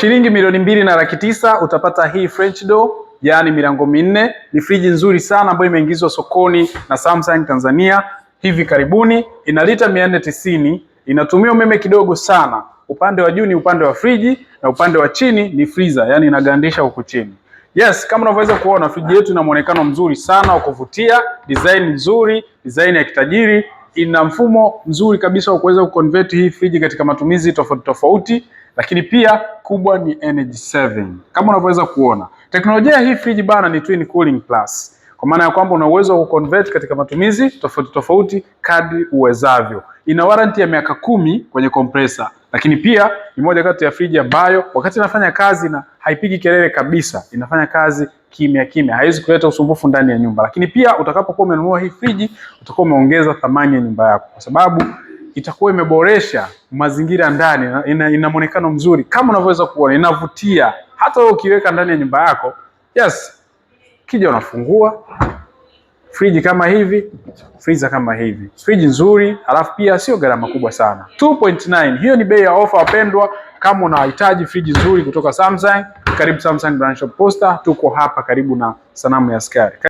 Shilingi 2,900,000 utapata hii French door, yaani milango minne. Ni friji nzuri sana ambayo imeingizwa sokoni na Samsung Tanzania hivi karibuni. Ina lita 490, inatumia umeme kidogo sana. Upande wa juu ni upande wa friji na upande wa chini ni freezer, yaani inagandisha huku chini. Yes, kama unavyoweza kuona friji yetu ina muonekano mzuri sana wa kuvutia, design nzuri, design ya kitajiri, ina mfumo mzuri kabisa wa kuweza kuconvert hii friji katika matumizi tofauti tofauti, lakini pia kubwa ni energy saving. Kama unavyoweza kuona, teknolojia hii friji bana ni twin cooling plus, kwa maana ya kwamba una uwezo wa kuconvert katika matumizi tofauti tofauti kadri uwezavyo. Ina warranty ya miaka 10 kwenye compressor, lakini pia ni moja kati ya friji ambayo wakati inafanya kazi na haipigi kelele kabisa, inafanya kazi kimya kimya, haiwezi kuleta usumbufu ndani ya nyumba. Lakini pia utakapokuwa umenunua hii friji utakuwa umeongeza thamani ya nyumba yako, kwa sababu itakuwa imeboresha mazingira ndani, ina muonekano mzuri kama unavyoweza kuona, inavutia hata wewe ukiweka ndani ya nyumba yako. Yes, kija unafungua friji kama hivi, freezer kama hivi, friji nzuri, halafu pia sio gharama kubwa sana, 2.9. Hiyo ni bei ya ofa, wapendwa. Kama unahitaji friji nzuri kutoka Samsung, karibu Samsung Branch of Posta, tuko hapa karibu na sanamu ya askari.